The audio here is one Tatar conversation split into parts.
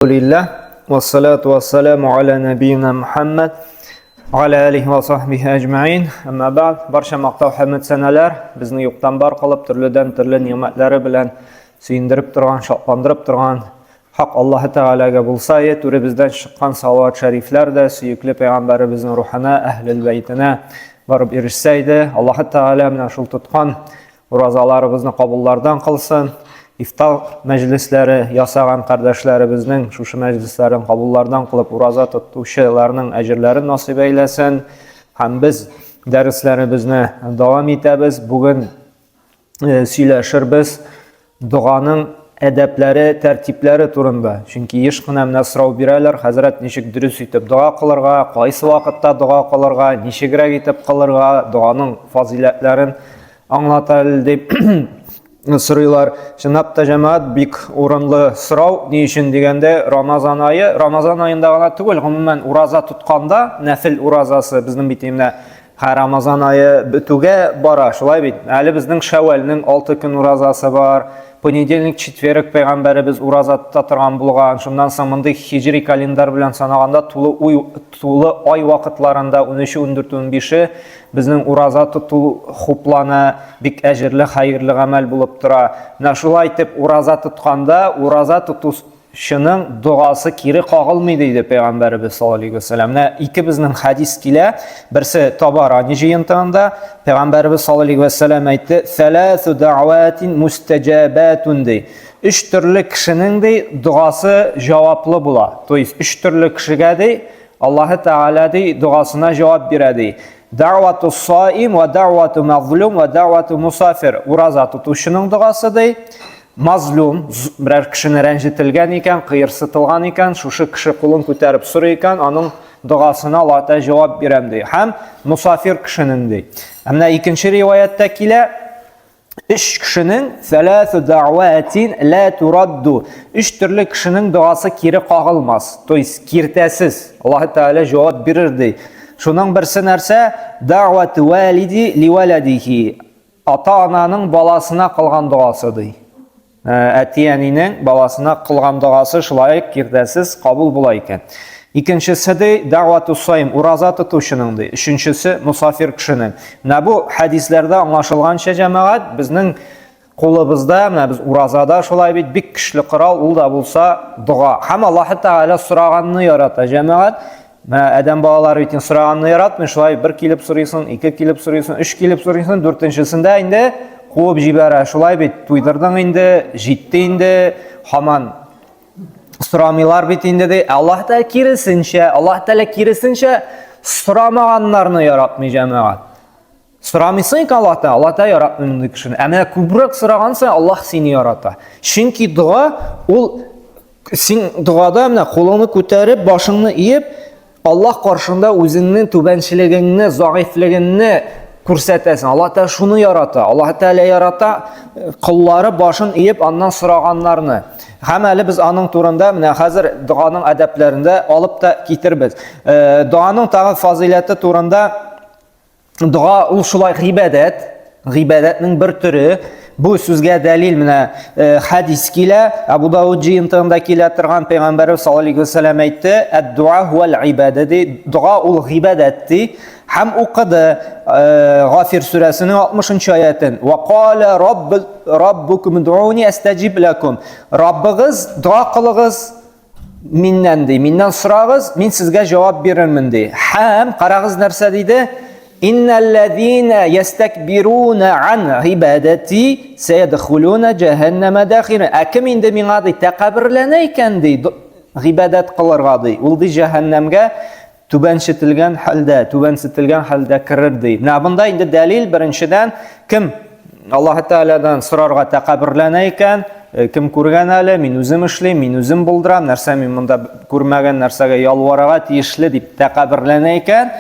Лилләһ, вассалату вассаламу аля нәбиина Мухаммад, аля алихи ва сахбихи әҗмәин. Әмма бәгъд, барча мактау хәмд сәнәләр безне юктан бар кылып, төрледән төрле ни'мәтләре белән сөендереп торган, шатландырып торган Хак Аллаһы Тәгаләгә булса, е, түребездән чыккан салават шәрифләр дә сөекле пәйгамбәребезнең рухына, әһлел бәйтенә барып ирешсә иде. Аллаһы Тәгалә менә шул тоткан Уразаларыбызны кабуллардан кылсын. Ифтар мәҗлесләре ясаган кардәшләребезнең шушы мәҗлесләрен кабуллардан кылып, ураза тотучыларның әҗерләрен насыйп әйләсен. Һәм без дәресләребезне дәвам итәбез. Бүген э, сөйләшербез доганың әдәпләре, тәртипләре турында. Чөнки еш кына менә сорау бирәләр, хәзрәт, ничек дөрес итеп дога кылырга, кайсы вакытта дога кылырга, ничегрәк итеп кылырга, доганың фазыйләтләрен аңлата әле дип сорыйлар. Чынлап та, җәмәгать, бик урынлы сорау. Ни өчен дигәндә, Рамазан ае, Рамазан аенда гына түгел, гомумән ураза тотканда, нәфил уразасы безнең бит инде һәр Рамазан ае бетүгә бара, шулай бит. Әле безнең Шәвәлнең 6 көн уразасы бар. Понедельник, четверг пәйгамбәребез ураза тота торган булган. Шуннан соң мондый хиҗри календарь белән санаганда тулы уй, тулы ай вакытларында 13, 14, 15 Безнең ураза тоту хуплана, бик әҗерле, хәерле гамәл булып тора. Менә шулай итеп ураза тотканда, ураза тотучының догасы кире кагылмый диде пәйгамбәребез саллаллаһу алейһи вәсәлләм. Менә ике безнең хәдис килә. Берсе Табарани җыентыгында пәйгамбәребез саллаллаһу алейһи вәсәлләм әйтте: "Сәласу дәгъватин мустаҗабатун" ди. Өч төрле кешенең ди догасы җаваплы була. То есть өч төрле кешегә ди Аллаһы Тәгалә ди догасына җавап бирә ди. Дәгъвату саим ва дәгъвату мазлум ва дәгъвату мусафир. Ураза тотучының догасы ди. Мазлум, берәр кешене рәнҗетелгән икән, кыерсытылган икән, шушы кеше кулын күтәреп сорый икән, аның догасына Аллаһ Тәгалә җавап бирәм ди. Һәм мусафир кешенең ди. Ә менә икенче риваятьтә килә, Өч кешенең сәләсу дәгъватин ла турадду. Өч төрле кешенең догасы кире кагылмас. То есть киртәсез. Аллаһ Тәгалә җавап бирер ди. Шуның берсе нәрсә? Дәгъвату валиди ливаладихи. Ата-ананың баласына кылган догасы ди. Әти-әнинең баласына кылган догасы шулай ук киртәсез кабул була икән. Икенчесе ди, дәгъвату сайм, ураза тотучының ди. Өченчесе мусафир кешенең. Менә бу хәдисләрдә аңлашылганча, җәмәгать, безнең кулыбызда, менә без уразада шулай бит, бик көчле корал, ул да булса дога. Һәм Аллаһ Тәгалә сораганны ярата, җәмәгать. Менә адәм балалары бит сораганны яратмый, шулай бер килеп сорыйсың, ике килеп сорыйсың, өч килеп сорыйсың, дүртенчесендә инде куып җибәрә. Шулай бит, туйдырдың инде, җитте инде, һаман сорамыйлар бит инде ди. Аллаһ Тәгалә киресенчә, Аллаһ Тәгалә киресенчә сорамаганнарны яратмый, җәмәгать. Сорамыйсың икән Аллаһтан, Аллаһ та яратмый мондый кешене. Ә менә күбрәк сораган саен Аллаһ сине ярата. Чөнки дога ул син догада менә кулыңны күтәреп, башыңны иеп, Аллаһ каршында үзеңнең түбәнчелегеңне, зәгыйфьлегеңне күрсәтәсең. Аллаһ Тәгалә шуны ярата. Аллаһ Тәгалә ярата коллары башын иеп аннан сораганнарны. Һәм әле без аның турында менә хәзер доганың әдәпләрендә алып та китербез. Э, доганың тагы фазыйләте турында Дога ул шулай гыйбадәт, гыйбадәтнең бер төре. Бу сүзгә дәлил менә э, хәдис килә. Абу Дауд җыентыгында килә торган пәйгамбәрбез саллаллаһу алейһи вәсәлләм әйтте: "Әд-дуа хуәл гыйбадә" ди. Дога ул гыйбадәт ди. Һәм укыды э, Гафир сүрәсенең 60 аятен. Ва кала рабб раббукум дуни астаҗиб лакум. Раббыгыз дога кылыгыз, Миннән ди, миннән сорагыз, мин сезгә җавап бирермен ди. Һәм карагыз нәрсә диде? Инналлазина ястакбируна ан гыйбадати саядхулуна җәһәннәмә дахира. Ә кем инде миңа ди тәкәбберләнә икән ди, гыйбадәт кылырга ди, ул ди җәһәннәмгә түбәнчетелгән хәлдә, түбәнсетелгән хәлдә керер ди. Менә монда инде дәлил беренчедән, кем Аллаһ Тәгаләдән сорарга тәкәбберләнә икән, э, кем күргән әле, мин үзем эшлим, мин үзем булдырам, нәрсә мин монда күрмәгән нәрсәгә ялварырга тиешле дип тәкәбберләнә икән,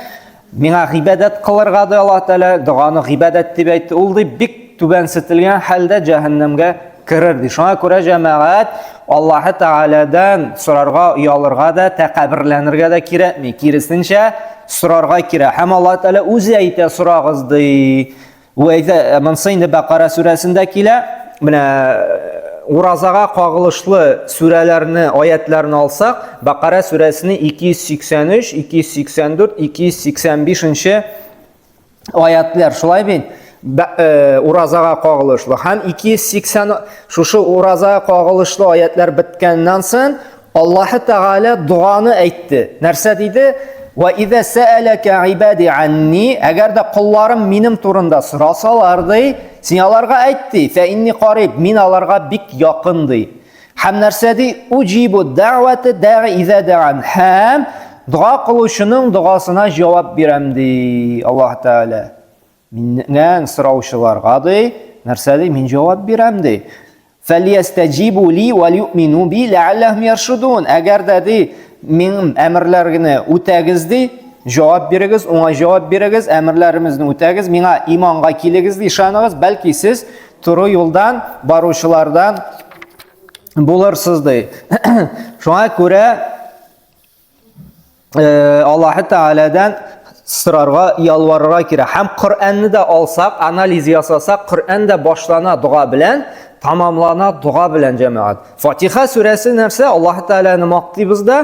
миңа гыйбадәт кылырга ди Аллаһ Тәгалә, доганы гыйбадәт дип әйтте, ул ди бик түбәнсетелгән хәлдә җәһәннәмгә керер ди. Шуңа күрә җәмәгать Аллаһы Тәгаләдән сорарга оялырга да, тәкәбберләнергә дә кирәкми. Киресенчә, сорарга кирәк. Һәм Аллаһ Тәгалә үзе әйтә, сорагыз ди. Вә әйтә, монысы инде Бәкара сүрәсендә килә. Менә уразага кагылышлы сүрәләрне, аятларны алсак, Бакара сүрәсенең 283, 284, 285 нче аятлар, шулай бит? Э, уразага кагылышлы. Һәм 280 шушы уразага кагылышлы аятлар беткәннән соң Аллаһы Тәгалә доганы әйтте. Нәрсә диде? Ва иза сәәләкә ибади анни, әгәр дә колларым минем турында сорасалар ди, син аларга әйт ди, фә инни кариб, мин аларга бик якын ди. Һәм нәрсә ди? Уҗибу дәгъвате дәгъи иза дәган. Һәм дога кылучының догасына җавап бирәм ди Аллаһ Тәгалә. Миннән сораучыларга ди, нәрсә ди? Мин җавап бирәм ди. Фәлиястәҗибу ли вә юъмину би ләалләһум яршудун. Әгәр дә ди, минем әмерләргене үтәгез ди, җавап бирегез, уңай җавап бирегез, әмерләремезне үтәгез, миңа иманга килегез ди, ышаныгыз, бәлки сез туры юлдан баручылардан булырсыз ди. Шуңа күрә э, Аллаһы Тәгаләдән сорарга, ялварырга кирәк. Һәм Коръәнне дә алсак, анализ ясасак, Коръән дә башлана дога белән, тамамлана дога белән җәмәгать. Фатиха сүрәсе нәрсә? Аллаһы Тәгаләне мактыйбыз да,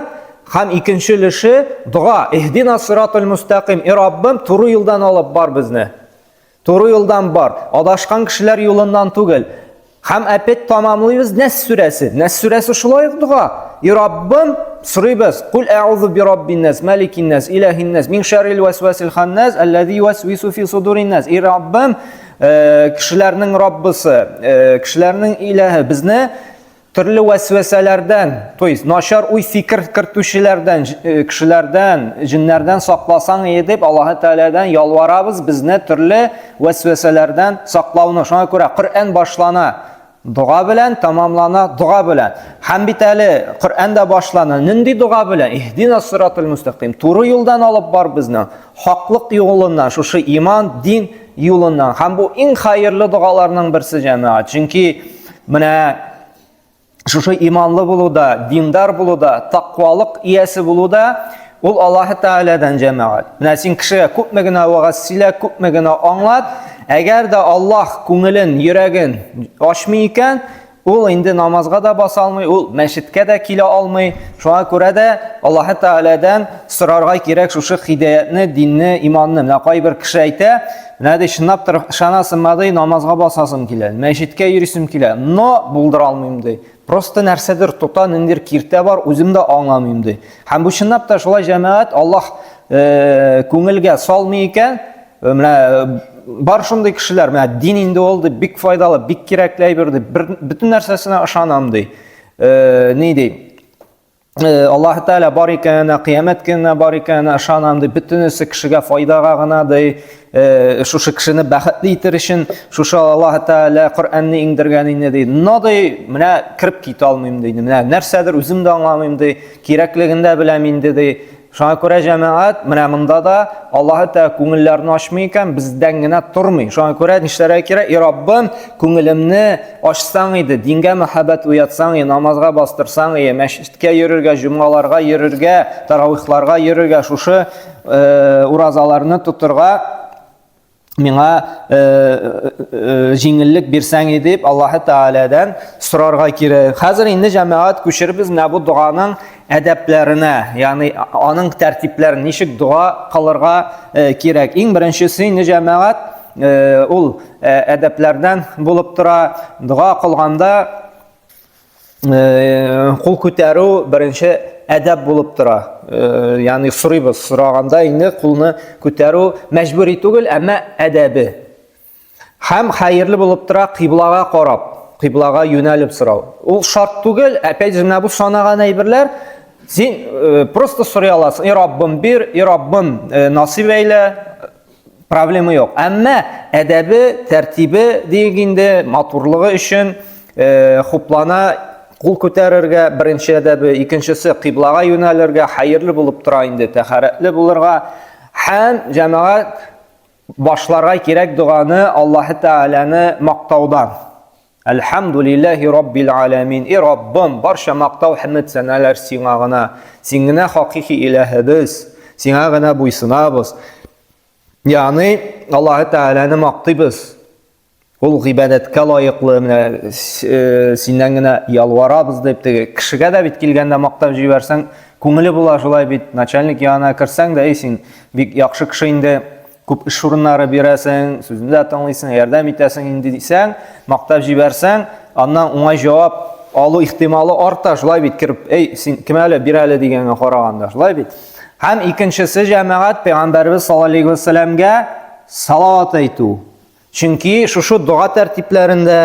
һәм икенче өлеше дога. Иһдина сиратал мустаким. И Раббым, туры юлдан алып бар безне. Туры юлдан бар, адашкан кешеләр юлыннан түгел. Һәм әпет тамамлыйбыз Нәс сүрәсе. Нәс сүрәсе шулай ук дога. И Раббым, сорыйбыз. Кул әгъузу би раббин нас, маликин нас, илаһин нас, мин шәррил вәсвәсил ханнас, аллази ювасвису фи судурин нас. И Раббым, э, кешеләрнең Раббысы, э, кешеләрнең илаһы, безне Төрле вәсвәсәләрдән, то есть начар уй-фикер кертүчеләрдән, э, кешеләрдән, җеннәрдән сакласаң иде дип Аллаһы Тәгаләдән ялварабыз безне төрле вәсвәсәләрдән саклауны. Шуңа күрә Коръән башлана дога белән, тамамлана дога белән. Һәм бит әле Коръән дә башлана нинди дога белән? Иһдина сиратул мустаким. Туры юлдан алып бар безне. Хаклык юлыннан, шушы иман, дин юлыннан. Һәм бу иң хәерле догаларның берсе җәмәгать. Чөнки Менә шушы иманлы булуда, диндар булуда, тақвалык иясе булуда ул Аллаһы Тәгаләдән җәмәгать. Менә син кешегә күпме генә вәгазь сөйлә, күпме генә аңлат, әгәр дә Аллаһ күңелен, йөрәген ачмый икән, ул инде намазга да баса алмый, ул мәчеткә дә килә алмый. Шуңа күрә дә Аллаһы Тәгаләдән сорарга кирәк шушы хидәятне, динне, иманны. Менә кайбер кеше әйтә, Менә ди, чынлап торып ышанасыңмы ди, намазга басасым килә, мәчеткә йөрисем килә, но булдыра алмыйм ди. Просто нәрсәдер тота, ниндидер киртә бар, үзем дә аңламыйм ди. Һәм бу чынлап та шулай җәмәгать, Аллаһ э, күңелгә салмый икән, э, менә э, бар шундый кешеләр, менә дин инде ул ди, бик файдалы, бик кирәкле әйбер ди, бер, бөтен нәрсәсенә ышанам ди. Э, ни ди? Э, Аллаһ Тәгалә бар икәненә, кыямәт көненә бар икәненә ышанам ди. Бөтенесе кешегә файдага гына ди. Э, шушы кешене бәхетле итер өчен шушы Аллаһ Тәгалә Коръәнне иңдергән инде ди. Но ди, менә кереп китә алмыйм ди. Менә нәрсәдер үзем дә аңламыйм ди. Кирәклеген дә беләм инде ди. Шуңа күрә җәмәгать, менә монда да Аллаһы Тәгалә күңелләрне ачмый икән, бездән генә тормый. Шуңа күрә нишләргә кирәк? И Раббым, күңелемне ачсаң иде, дингә мәхәббәт уятсаң иде, намазга бастырсаң иде, мәчеткә йөрергә, җомгаларга йөрергә, таравихларга йөрергә, шушы э, уразаларны тотырга миңа э, э, җиңеллек бирсәң иде дип Аллаһы Тәгаләдән сорарга кирәк. Хәзер инде җәмәгать күчербез менә бу доганың әдәпләренә, ягъни аның тәртипләрен ничек дога кылырга э, кирәк. Иң беренчесе инде җәмәгать ул әдәпләрдән булып тора. Дога кылганда Э, кул күтәрү беренче әдәп булып тора. Э, ягъни сорыйбыз, сораганда инде кулны күтәрү мәҗбүри түгел, әмма әдәбе. Һәм хәерле булып тора кыйблага карап, кыйблага юнәлеп сорау. Ул шарт түгел, опять же, менә бу санаган әйберләр син э, просто сорый аласың. И Раббым бир, и Раббым насыйп әйлә, проблема юк. Әмма әдәбе, тәртибе диек инде, матурлыгы өчен э, хуплана кул күтәрергә беренче әдәбе, икенчесе кыйблага юнәлергә, хәерле булып тора инде, тәһарәтле булырга һәм җәмәгать башларга кирәк доганы Аллаһы Тәгаләне мактаудан. Әлхәмдулилләһи раббил аләмин. И Раббым, барча мактау хәмд сәнәләр сиңа гына. Син генә хакыйки иләһебез. Сиңа гына буйсынабыз. Ягъни Аллаһы Тәгаләне мактыйбыз. Ул гыйбадәткә лаеклы, менә синнән генә ялварабыз дип, теге кешегә дә бит килгәндә мактап җибәрсәң, күңеле була шулай бит. Начальник янына керсәң дә, эй, син бик яхшы кеше инде, күп эш урыннары бирәсең, сүзне дә тыңлыйсың, ярдәм итәсең инде дисәң, мактап җибәрсәң, аннан уңай җавап алу ихтималы арта, шулай бит, кереп, эй, син кем әле, бир әле дигәнгә караганда, шулай бит. Һәм икенчесе җәмәгать пәйгамбәрбез саллаллаһу алейһи ва сәлләмгә салават әйтү. Чөнки шушы дога тәртипләрендә,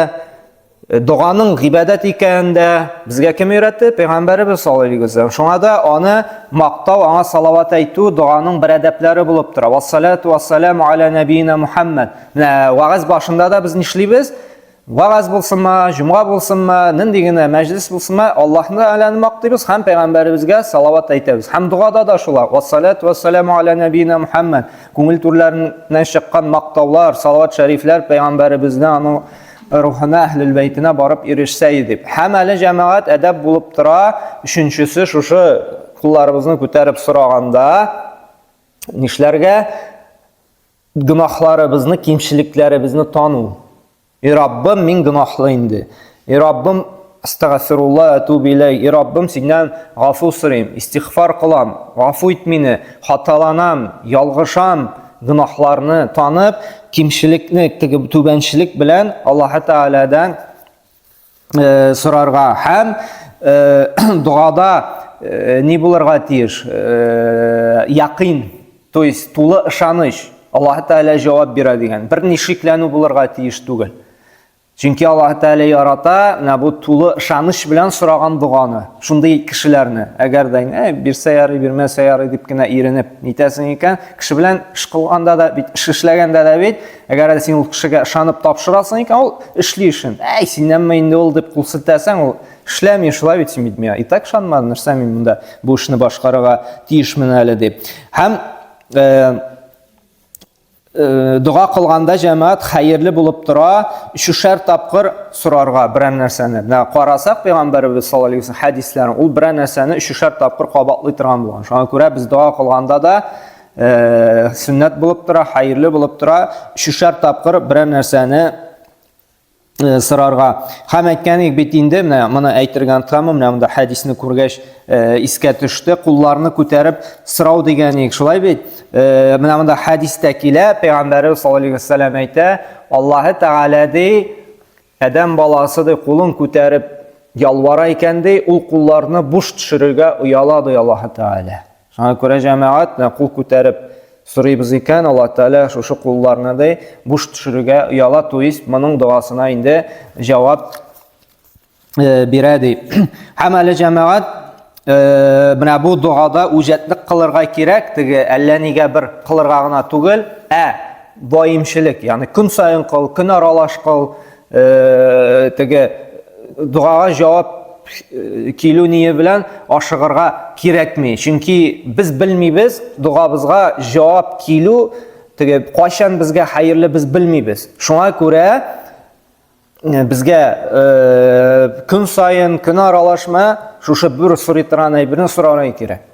э, доганың гыйбадәт икәнен дә безгә кем өйрәтте? Пәйгамбәребез саллаллаһу алейһи вәсәлләм. Шуңа да аны мактау, аңа салават әйтү доганың бер әдәпләре булып тора. Вассалату вассаламу аля нәбиина Мухаммад. Менә вагаз башында да без нишлибез? Вагаз булсынмы, җомга булсынмы, нинди генә мәҗлес булсынмы, Аллаһны Тәгаләне мактыйбыз һәм пәйгамбәребезгә салават әйтәбез. Һәм догада да шулай. Вассалату вассаламу аля нәбиина Мухаммад. Күңел түрләреннән чыккан мактаулар, салават шәрифләр пәйгамбәребезне аның рухына, әһлел бәйтенә барып ирешсә иде дип. Һәм әле җәмәгать әдәп булып тора. Өченчесе шушы кулларыбызны күтәреп сораганда нишләргә? Гөнаһларыбызны, кимчелекләребезне тану. И Раббым, мин гөнаһлы инде. И Раббым, астагфирулла, әтүбу иләй. И Раббым, синнән гафу сорыйм, истигъфар кылам. Гафу ит мине, хаталанам, ялгышам, гөнаһларны танып, кимчелекне, теге түбәнчелек белән Аллаһ Тәгаләдән э, сорарга һәм э, догада э, ни булырга тиеш? Э, якын, то есть тулы ышаныч. Аллаһ Тәгалә җавап бирә дигән. Бер ни шикләнү булырга тиеш түгел. Чөнки Аллаһ Тәгалә ярата менә бу тулы ышаныч белән сораган доганы. Шундый кешеләрне, әгәр дә э, бирсә ярый, бирмәсә ярый дип кенә иренеп нитәсең икән, кеше белән эш кылганда да бит, эш эшләгәндә дә бит, әгәр дә син ул кешегә ышанып тапшырасың икән, ул эшли эшен. Әй, синнәнме инде ул дип кул селтәсәң, ул эшләми, шулай бит син бит миңа и так ышанмадың, нәрсә мин монда бу эшне башкарырга тиешмен әле дип. Һәм э, э, дога кылганда җәмәгать хәерле булып тора, өчешәр тапкыр сорарга берәр нәрсәне. Менә карасак пәйгамбәребез саллаллаһу алейһи вәсәлләм хәдисләрен, ул берәр нәрсәне өчешәр тапкыр кабатлый торган булган. Шуңа күрә без дога кылганда да э, сөннәт булып тора, хәерле булып тора, өчешәр тапкыр берәр нәрсәне Э, сорарга. Һәм әйткән идек бит инде, менә моны әйтергә онытамын, менә монда хәдисне күргәч э, искә төште, кулларны күтәреп сорау дигән идек. Шулай бит? Э, менә монда хәдистә килә, Пәйгамбәребез саллаллаһу алейһи вәсәлләм әйтә, Аллаһы Тәгалә ди, адәм баласы ди кулын күтәреп ялвара икән ди, ул кулларны буш төшерергә ояла ди Аллаһы Тәгалә. Шуңа күрә җәмәгать, менә кул күтәреп сорыйбыз икән, Аллаһ Тәгалә шушы кулларны ди буш төшерергә ояла, то есть моның догасына инде җавап э, бирә ди. Һәм әле җәмәгать э, менә бу догада үҗәтлек кылырга кирәк, теге әллә нигә бер кылырга гына түгел, ә даимчелек, ягъни көн саен кыл, көн аралаш кыл, э, теге догага җавап э, килү ние белән ашыгырга кирәкми. Чөнки без белмибез, догабызга җавап килү теге кайчан безгә хәерле без белмибез. Шуңа күрә э, безгә э, көн саен, көн аралашма шушы бер сорый торган әйберне сорарга кирәк.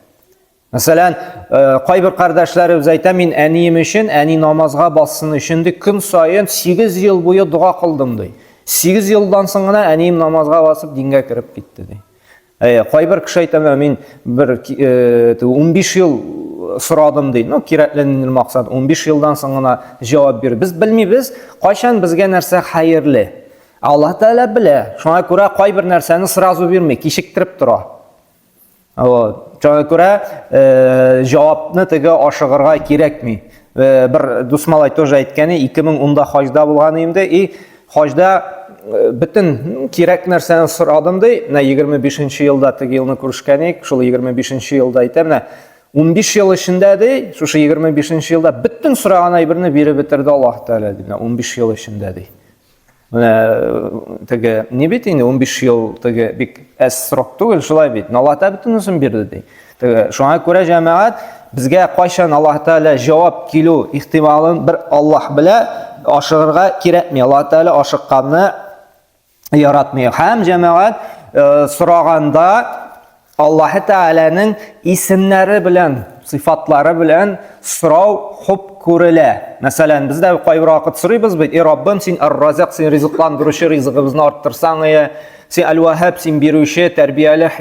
Мәсәлән, э, кайбер кардәшләребез әйтә, мин әнием өчен, әни намазга бассын өчен ди, көн саен 8 ел буе дога кылдым ди. 8 елдан соң гына әнием намазга басып дингә кереп китте ди. Әйе, кайбер кеше әйтә, мин бер 15 э, ел сорадым ди. Ну, кирәкле максат 15 елдан соң гына җавап бир. Без белмибез, кайчан безгә нәрсә хәерле. Аллаһ Тәгалә белә. Шуңа күрә кайбер нәрсәне сразу бирми, кичектереп тора. Вот. Шуңа күрә э, җавапны теге ашыгырга кирәкми. Э, бер дус малай тоже әйткәне, 2010-да хаҗда булган инде, и хаҗда э, бөтен кирәк нәрсәне сорадым ди. Менә 25 елда теге елны күрешкән идек, шул 25 елда әйтә, менә 15 ел эчендә ди, шушы 25 елда бөтен сораган әйберне биреп бетерде Аллаһ Тәгалә ди, менә 15 ел эчендә ди. Менә э, теге не бит инде 15 ел теге бик әз срок түгел, шулай бит. Но Аллаһ Тәгалә бөтенесен бирде ди. Теге шуңа күрә җәмәгать безгә кайчан Аллаһ Тәгалә җавап килү ихтималын бер Аллаһ белә, ашыгырга кирәкми. Аллаһ Тәгалә ашыкканны яратмый. Һәм җәмәгать э, сораганда Аллаһ Тәгаләнең исемнәре белән, сыйфатлары белән сорау хуп күрелә. Мәсәлән, без дә кайбер вакыт сорыйбыз бит, "И Раббым, син Ар-Разак, син ризыкландыручы, ризыгыбызны арттырсаң ие, син Әл-Ваһаб, син бирүче, тәрбияле,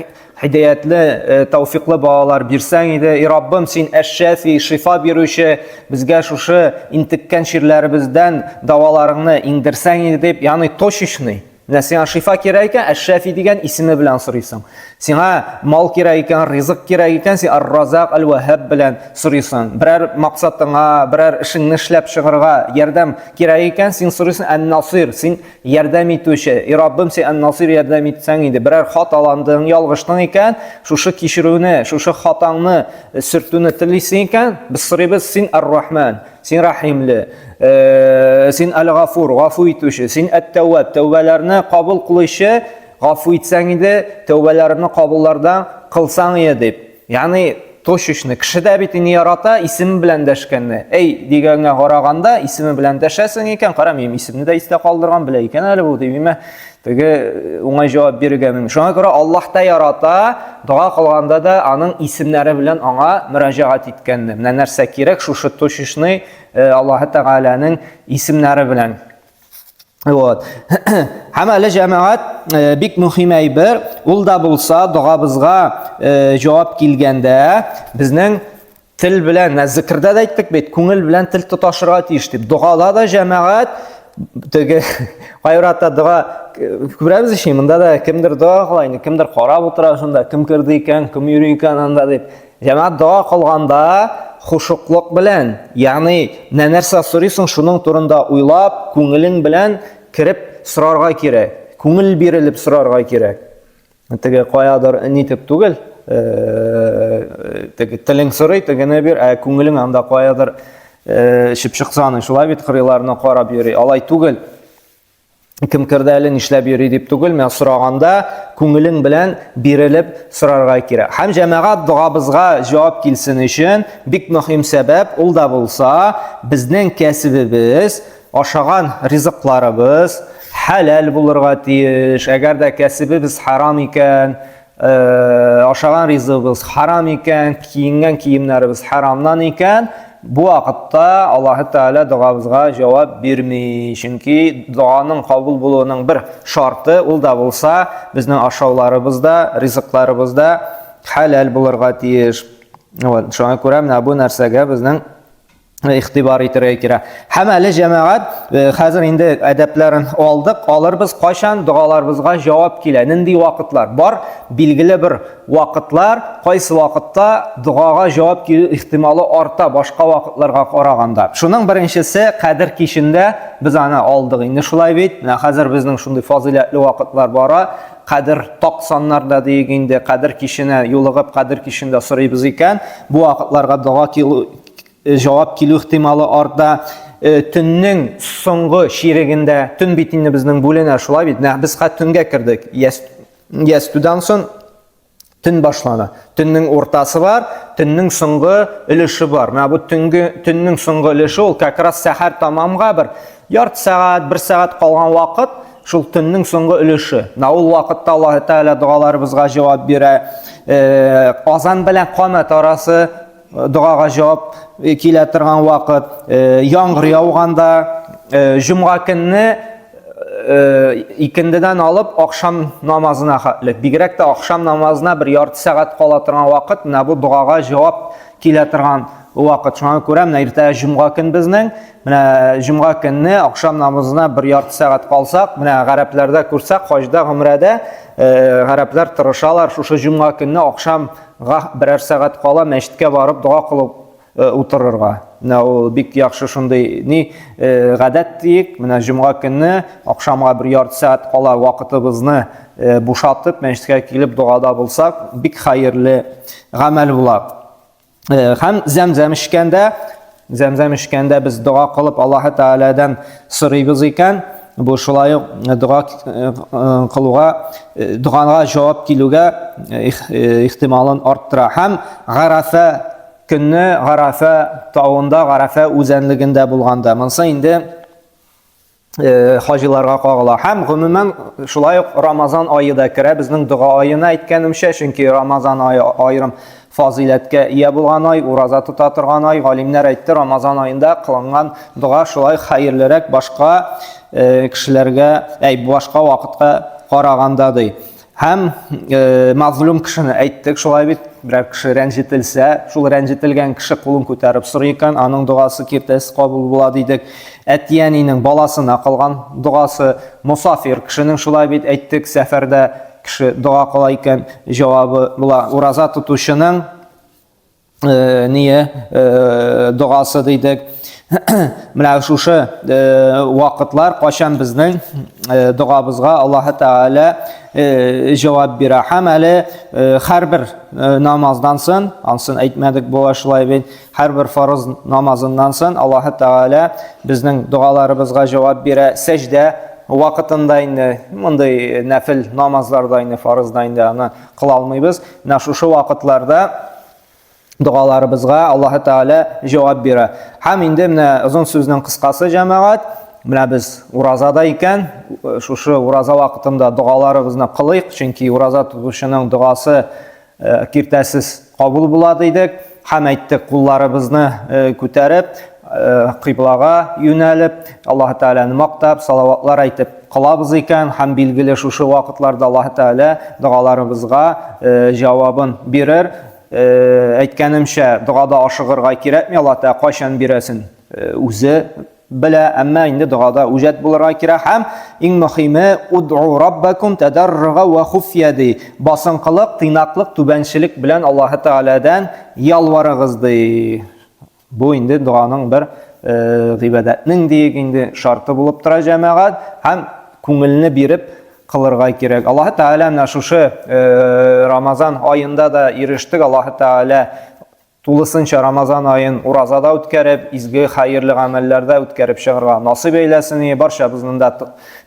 һидаятлы, э, тауфиклы балалар бирсәң иде. И Раббым, син Әш-Шафи, шифа бирүче, безгә шушы интеккән чирләребездән дәваларыңны иңдерсәң иде" дип, ягъни точечный. Менә сиңа шифа кирәк икән, Әш-Шафи дигән исеме белән сорыйсың. Сиңа мал кирәк икән, ризык кирәк икән, син Ар-Разак, Әл-Ваһаб белән сорыйсың. Берәр максатыңа, берәр эшеңне эшләп чыгарга ярдәм кирәк икән, син сорыйсың Ән-Насир, син ярдәм итүче. И Раббым, син Ән-Насир ярдәм итсәң иде. Берәр хаталандың, ялгыштың икән, шушы кичерүне, шушы хатаңны сөртүне телисең икән, без сорыйбыз, син Ар-Рахман. Син рәхимле, э, син әл-Гафур, гафу итүче, син әт-Тәүвәб, тәүбәләрне кабул кылучы, гафу итсәң иде, тәүбәләремне кабуллардан кылсаң иде дип. Ягъни точечно кеше дә бит инде ярата исеме белән дәшкәнне. Эй дигәнгә караганда исеме белән дәшәсең икән, кара минем исемне дә истә калдырган белә икән әле бу дип, Теге э, уңай җавап бирергә мөмкин. Шуңа күрә Аллаһ та ярата, дога кылганда да аның исемнәре белән аңа мөрәҗәгать иткәнне. Менә нәрсә кирәк, шушы точечный э, Аллаһ Тәгаләнең исемнәре белән. Вот. Һәм әле җәмәгать э, бик мөһим әйбер, ул да булса догабызга җавап килгәндә безнең Тел белән, менә зикердә дә әйттек бит, күңел белән тел тоташырга тиеш дип. Догада да җәмәгать теге кайрата дога күрәбез ич, монда да кемдер дога кыла инде, кемдер карап утыра шунда, кем керде икән, кем йөри икән анда дип. Җәмәгать дога кылганда хушуклык белән, ягъни менә нәрсә сорыйсың, шуның турында уйлап, күңелең белән кереп сорарга кирәк. Күңел бирелеп сорарга кирәк. Теге каядыр нитеп түгел, э, теге телең сорый, тегене бир, ә күңелең анда каядыр э, чыпчык саны, шулай бит кырыйларына карап йөри. Алай түгел. Кем керде әле, нишләп йөри дип түгел, мен сораганда күңелең белән бирелеп сорарга кирәк. Һәм җәмәгать догабызга җавап килсен өчен бик мөһим сәбәп, ул да булса, безнең кәсебебез, Ашаган ризыкларыбыз хәләл булырга тиеш. Әгәр дә кәсебебез харам икән, э, ашаган ризыгыбыз харам икән, киенгән киемнәребез харамнан икән, бу вакытта Аллаһы Тәгалә догабызга җавап бирми. Чөнки доганың кабул булуының бер шарты ул да булса, безнең ашауларыбыз да, ризыкларыбыз да хәләл булырга тиеш. Вот, шуңа күрә менә бу нәрсәгә безнең игътибар итәргә кирәк. Һәм әле җәмәгать, э, хәзер инде әдәпләрен алдык, алырбыз, кайчан догаларыбызга җавап килә, нинди вакытлар? Бар билгеле бер вакытлар, кайсы вакытта догага җавап килү ихтималы арта башка вакытларга караганда. Шуның беренчесе Кадер кичендә без аны алдык. Инде шулай бит, менә хәзер безнең шундый фазыйләтле вакытлар бара. Кадер так саннарда диек инде, Кадер киченә юлыгып, Кадер кичендә сорыйбыз икән, бу вакытларга дога килү җавап килү ихтималы арта. Э, төннең соңгы чирегендә, төн бит инде безнең бүленә, шулай бит. Менә без хәтта төнгә кердек. Ястүдән соң төн башлана. Төннең уртасы бар, төннең соңгы өлеше бар. Менә бу төнге төннең соңгы өлеше ул как раз сәхәр тамамга бер ярты сәгать, бер сәгать калган вакыт, шул төннең соңгы өлеше. Менә ул вакытта Аллаһ Тәгалә догаларыбызга җавап бирә. Э, азан белән камәт арасы догага җавап э, килә торган вакыт, э, яңгыр яуганда, э, җомга көнне икендедән алып ахшам намазына хәтле. Бигрәк тә ахшам намазына бер ярты сәгать кала торган вакыт, менә бу догага җавап килә торган вакыт. Шуңа күрә менә иртәгә җомга көн безнең, менә җомга көнне ахшам намазына бер ярты сәгать калсак, менә гарәпләрдә күрсәк, хаҗда, гомрәдә гарәпләр тырышалар шушы җомга көнне ахшам Га берәр сәгать кала мәчеткә барып дога кылып э, утырырга. Менә ул бик яхшы шундый ни э, гадәт диек. Менә җомга көнне ахшамга бер ярты сәгать кала вакытыбызны э, бушатып мәчеткә килеп догада булсак, бик хәерле гамәл була. Һәм зәмзәм эчкәндә Зәмзәм эчкәндә без дога кылып Аллаһы Тәгаләдән сорыйбыз икән, бу шулай ук дога кылуга, догага җавап килүгә ихтималын арттыра. Һәм Гарафә көнне Гарафә тавында, Гарафә үзәнлегендә булганда, монысы инде. Хаҗиларга кагыла. Һәм гомумән шулай ук Рамазан ае да керә безнең дога аена әйткәнемчә, чөнки Рамазан ае аерым фазыйләткә ия булган ай, ураза тота торган ай. Галимнәр әйтте, Рамазан аенда кылынган дога шулай хәерлерәк башка кешеләргә, әй, башка вакытка караганда ди. Һәм э, мазлум кешене әйттек, шулай бит, берәр кеше рәнҗетелсә, шул рәнҗетелгән кеше кулын күтәреп сорый икән, аның догасы киртәсез кабул була дидек. Әти-әнинең баласына кылган догасы, мосафир кешенең шулай бит әйттек, сәфәрдә кеше дога кыла икән, җавабы була. Ураза тотучының э, ние э, догасы дидек. Менә шушы э, вакытлар кайчан безнең э, догабызга Аллаһы Тәгалә э, җавап бирә. Һәм әле э, һәрбер э, намаздан соң, ансын әйтмәдек була шулай бит, һәрбер фарыз намазыннан соң Аллаһы Тәгалә безнең догаларыбызга җавап бирә. Сәҗдә вакытында инде мондый нәфил намазларда инде фарызда инде аны кыла алмыйбыз. Менә шушы вакытларда догаларыбызга Аллаһы Тәгалә җавап бирә. Һәм инде менә озын сүзнең кыскасы, җәмәгать, менә без уразада икән, шушы ураза вакытында догаларыбызны кылыйк, чөнки ураза тотучының догасы э, киртәсез кабул була дидек. Һәм әйттек, кулларыбызны э, күтәреп, э, кыйблага юнәлеп, Аллаһы Тәгаләне мактап, салаватлар әйтеп кылабыз икән, һәм билгеле шушы вакытларда Аллаһы Тәгалә догаларыбызга җавабын бирер. Әйткәнемчә, догада ашыгырга кирәкми, Аллаһ Тәгалә кайчан бирәсен үзе белә, әмма инде догада үҗәт булырга кирәк. Һәм иң мөһиме, уд'у раббакум тадарруга ва хуфья ди. Басынкылык, тыйнаклык, түбәнчелек белән Аллаһы Тәгаләдән ялварыгыз ди. Бу инде доганың бер э, гыйбадәтнең диек инде шарты булып тора җәмәгать һәм күңелне биреп кылырга кирәк. Аллаһы Тәгалә менә шушы э, Рамазан аенда да ирештек. Аллаһы Тәгалә тулысынча Рамазан аен уразада үткәреп, изге хәерле гамәлләрдә үткәреп чыгарга насыйп әйләсен. Барчабызның да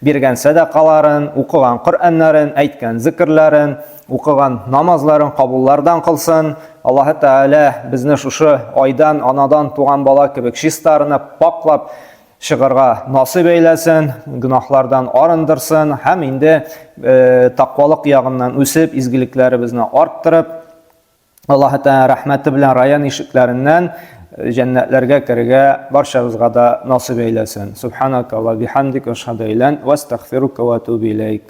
биргән сәдакаларын, укыган Коръәннәрен, әйткән зикерләрен, укыган намазларын кабуллардан кылсын. Аллаһы Тәгалә безне шушы айдан, анадан туган бала кебек чистарынып, паклап чыгарга насыйп әйләсен, гөнаһлардан арындырсын һәм инде э, тәкъвалык ягыннан үсеп, изгелекләребезне арттырып, Аллаһы Тәгалә рәхмәте белән район ишекләреннән э, җәннәтләргә керергә барчабызга да насыйп әйләсен. Субханака ва бихамдик ашһаду илән ва астагфирука ва атубу иләйк.